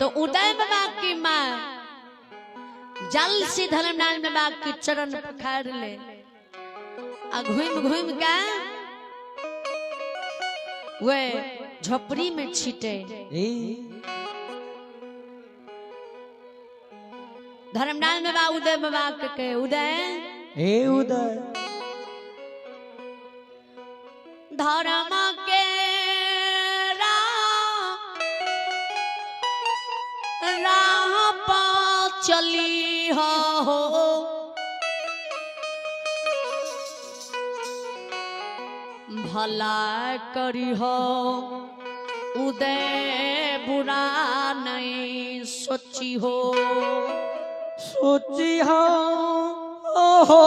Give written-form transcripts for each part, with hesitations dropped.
तो उदय बाबा की माँ जल से धर्मनारायण बाबा के चरण पखार ले आ घूम घूम के वे झोपड़ी में छीटे। धर्मनारायण बाबा उदय बाबा के उदय ए उदय धर्म के राह पर चली हो, भला करी हो उदय, बुरा नहीं सोची हो। सोची हो हो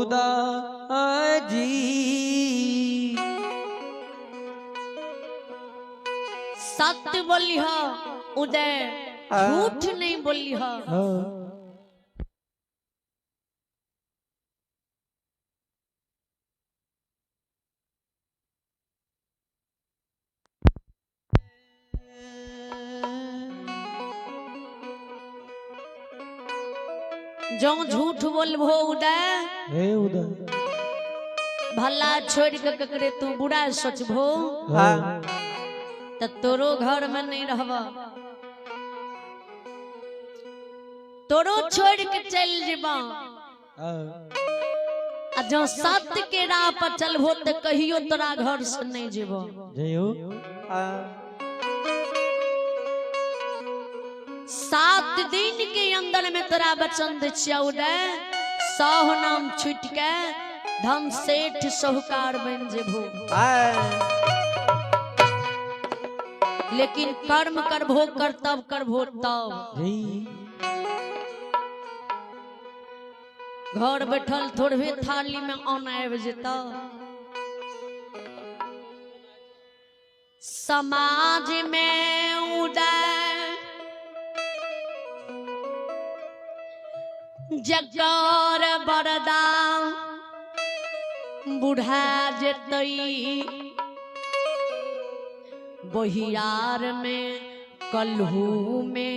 उदय जी। सत्य बोली हो उदय, झूठ नहीं बोली हो। जो झूठ बोलबो उदय, हे उदय, भला छोड़ के ककरे तू बुरा सोचबो त तोरो घर में नहीं रहब, तोरो छोड़ के चल जेबा। आ जो सत्य के राह पर चलबो त कहियो तोरा घर से नहीं जेबो। 7 दिन के अंदर में तोरा वचन दै छियौ उदय, 100 नाम छूट के धन सेठ साहूकार बन जेबो। लेकिन कर्म करबो, कर्तव्य करबो तब। घर बैठल थोड़बे थाली में अन्न आबि जेतौ। समाज में उदय जगर बरदा बुढ़ा जेतई, बहियार में कलहू में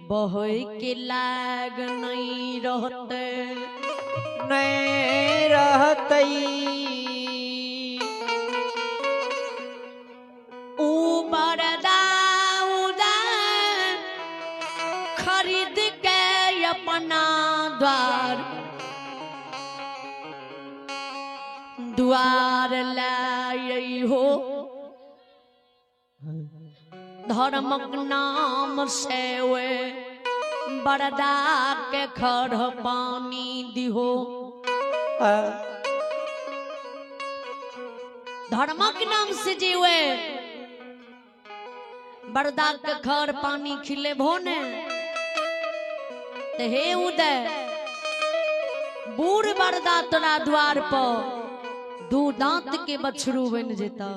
बहै के लाग नहीं रहते, नहीं रहते। ऊ बरदा उदय खरीद के अपना द्वार द्वार लाय हो, धर्मक नाम से वे बरदा के खर पानी दिहो। धर्मक नाम से जीवे बरदा के खर पानी खिले भो ने, ते हे उदय बूढ़ बरदा तोरा द्वार पर दू दांत के बछरू बन जेता।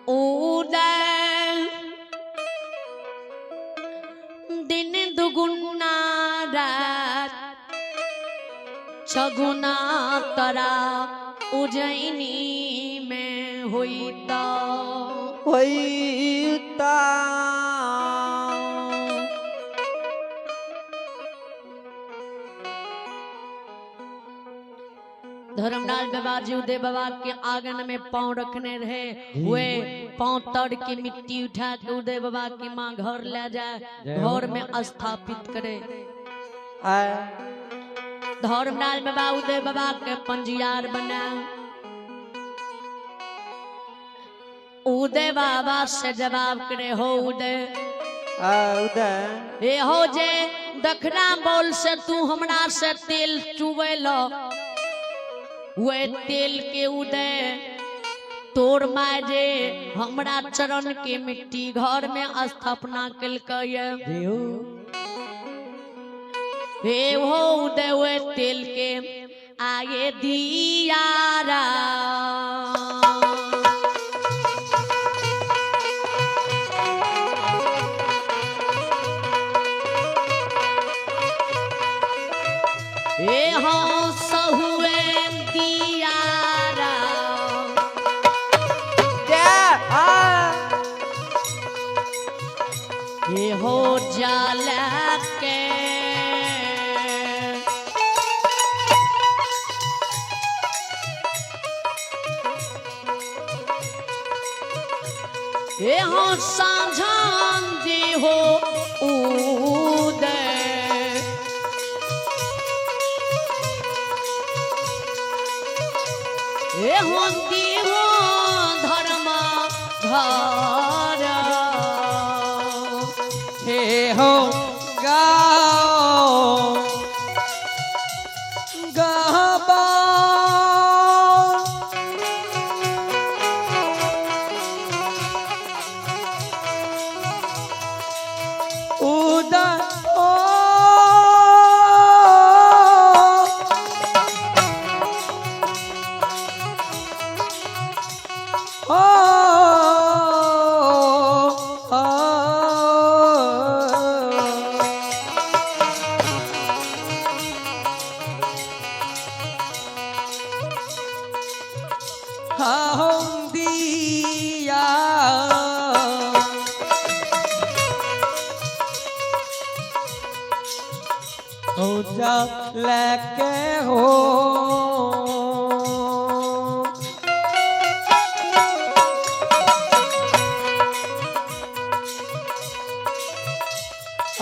उदय दिन दुगुना रात छगुना तरा उज्जैनी में होइता होइता। धर्मलाल बाबा जी उदय बाबा के आंगन में पांव रखने रहे, वे पांव तर के मिट्टी उठा के उदय बाबा की माँ घर ले जाए, घर में स्थापित करे। धर्मलाल बाबा उदय बाबा के पंजियार बना, उदय बाबा से जवाब करे हो उदय, हे हो जे दखना बोल से तू हमरा से तेल चुबेल, वे तेल के उदय तोर माय जे हमरा चरण के मिट्टी घर में स्थापना केलकै। हे हो उदय वे तेल के आये दियारा, हे हो जाला के हे हो साझान जी हो उदय। हे हो हो धर्म घर। हे हो गाओ गहबा उदय ओ ओ ओ हम दिया हो जा लेके हो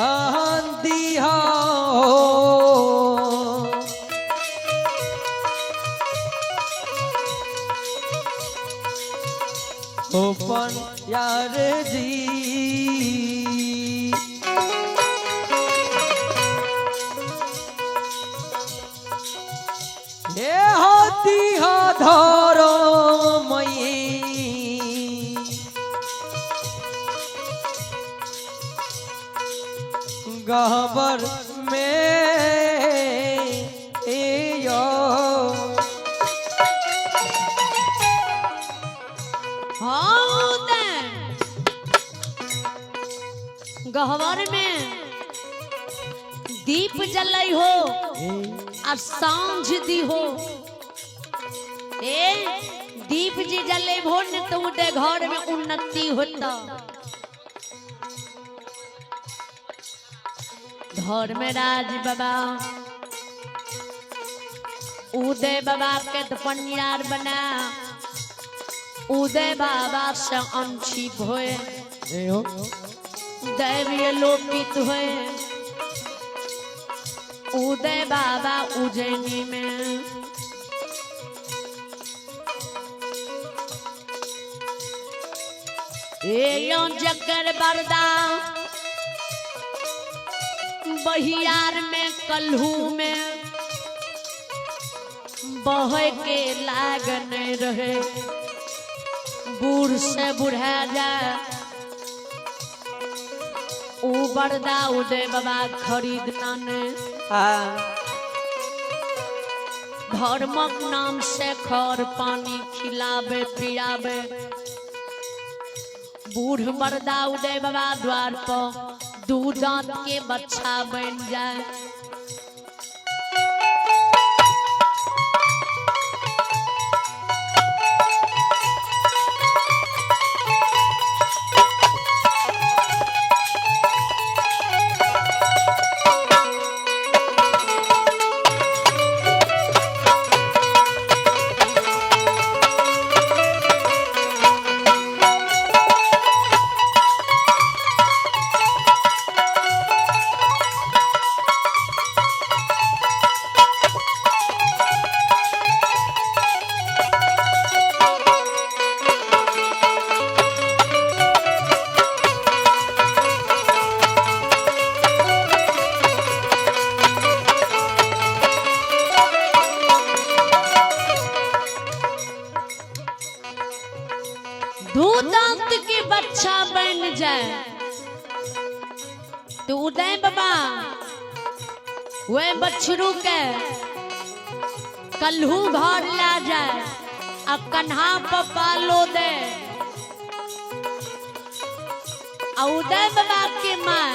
आंधी हो ओपन यार जी हे हाथी हा धरो मई गहबर में यो हाँ उदय। गहवर में दीप जलई हो आ सांझ दी हो। ए दीप जी जले हो न तो उदय घर में उन्नति होता। धर्मराज बाबा उदय बाबा के तो पनियार बना उदय बाबा से अंशित होए हो दैवीय लोपित हुए उदय बाबा उज्जैनी में ए यो जगर बरदा बहियार में कल्हू में बहे के लाग नहीं रहे बूढ़ से बुढ़ा जाए ऊ बरदा उदय बाबा खरीदना ने हाँ धर्मक नाम से खर पानी खिलावे पियावे बूढ़ मर्दा उदय बाबा द्वार पर दू दांत के बच्चा बन जाए। दू दांत के बच्चा बन जाए तो उदय बाबा वे बछरू के कल्हू घर ला जाए अब कन्हा पर पालो दे आ उदय बाबा के माँ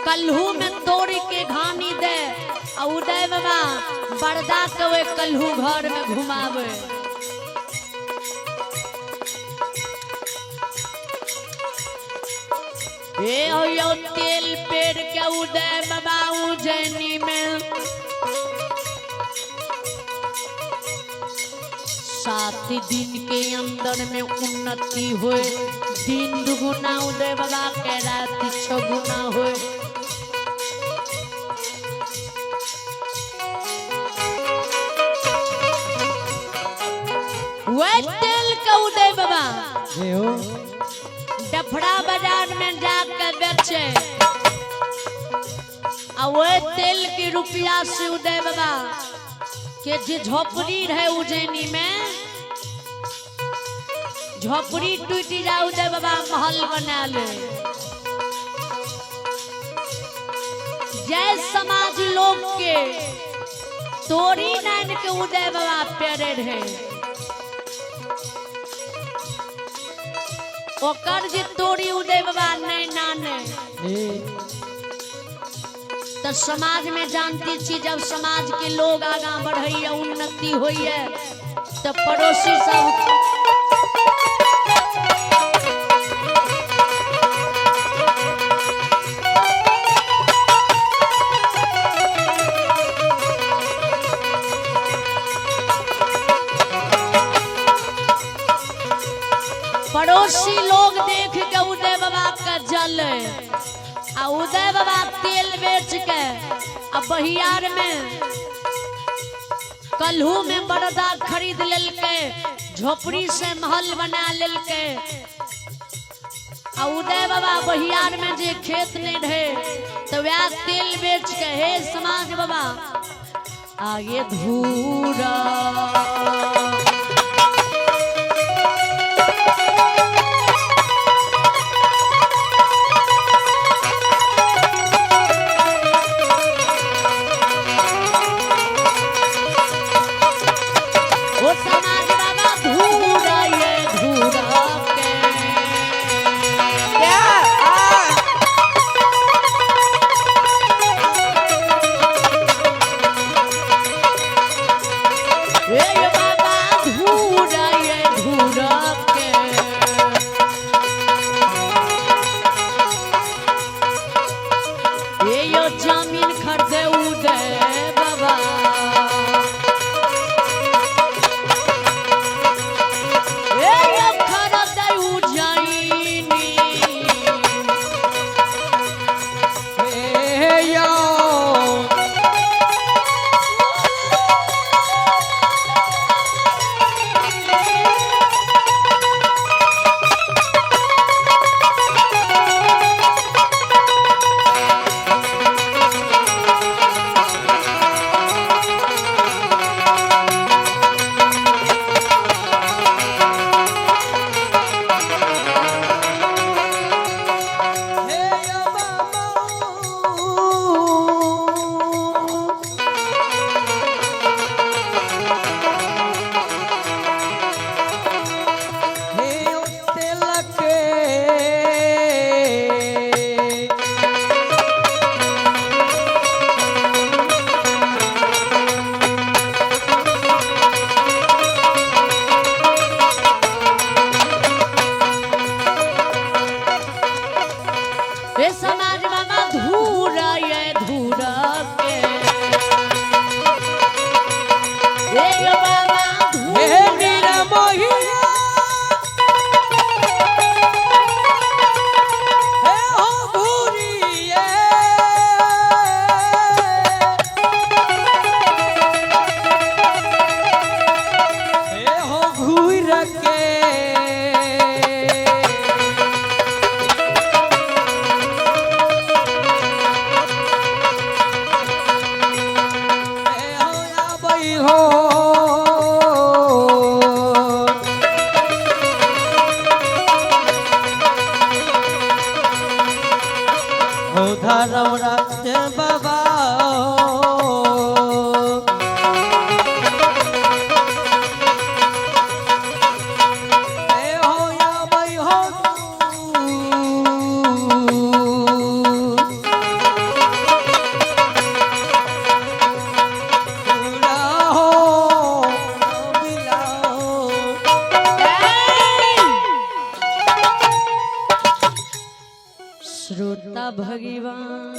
कल्हू में तोड़ के घानी दे आ उदय बाबा बरदा के वे कल्हू घर में घुमावे। ए हो तेल पेड़ के उदय बाबा उज्जैनी में 7 दिन के अंदर में उन्नति होए। दिन दुगुना उदय बाबा के, रात छगुना होए। वह तेल के उदय बाबा जय हो। डफड़ा बाजार में जाकर बेचे आ वह तेल के रुपया से उदय बाबा के जे झोपड़ी रहे उज्जैनी में, झोपड़ी टूट जा, उदय बाबा महल बना ले। जय समाज लोग के तोरी नान के उदय बाबा प्यारे रहे, ओकर जे तोरी उदय बाबा नहीं नाने। जी। तो समाज में जानती छी, जब समाज के लोग आगा बढ़ैया, उन्नति होइए, तो पड़ोसी सब पड़ोसी लोग देख के उदय बाबा का जल आ उदय बाबा तेल बेच के आ बहियार में कल्हू में बड़दा खरीद लेलके, झोपड़ी से महल बना लेलके। आ उदय बाबा बहियार में जे खेत नहीं रहे तो वह तेल बेच के। हे समाज बाबा, आगे धूरा ओ समाज बाबा, धूरा ये धूरा के क्या आ हे बाबा, धूरा ये धूरा के ये यो जमीन खरीदे उदय बाबा। हे यो खरीदे उज्जैनी। हे यो। हे यो बाबा। हे यो तिलक। हे समाज बाबा, धूरा ये धूरा के हे यो बाबा हे धूरा। निरमोहिया, हे हो भूरिये। हे हो घूर के। हे हो आबै हो। हो धर्म राज बाबा। हे हो आबै हो। हो मिलाओ। श्रोता भगवान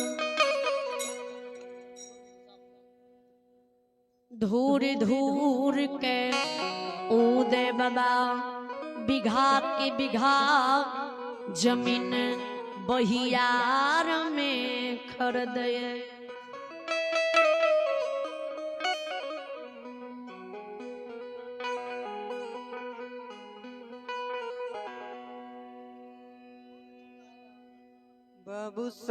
धूर धूर के उदय बाबा बीघा के बीघा जमीन बहियार में खरीदे। बाबू सब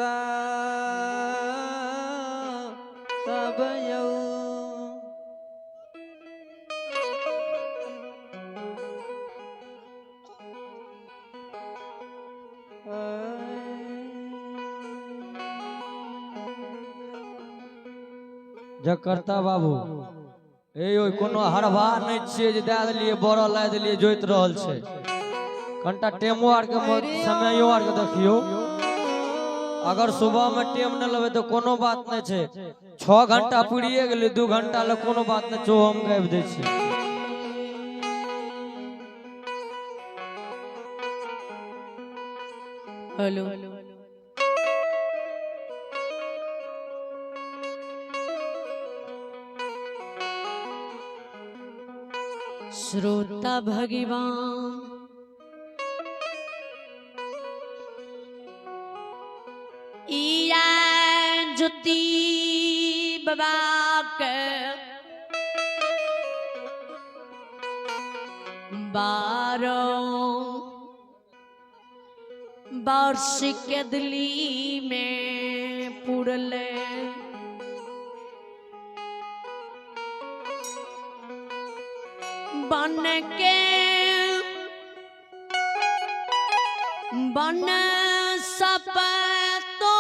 यौ जकर्ता बाबू ए यो कोनो हरबा नहि छियै जे दए देलियै बड़ लाय देलियै जोति रहल छै। कनिटा टेमो आर के समयो आर के देखियौ। अगर सुबह में टेम नहि लेबै तऽ कोनो बात नहि छै, 6 घंटा पुरिये गेलै, 2 घंटा लए कोनो बात नहि छै, हम गाबि दै छी। हेलो श्रोता भगवान इया ज्योति बाबा के 12 वर्ष के दिल्ली में पुरले। बन के बन सप तो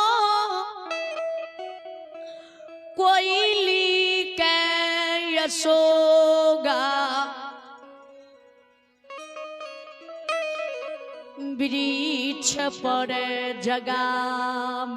कोयली के यशोगा वृक्ष पर जगाब।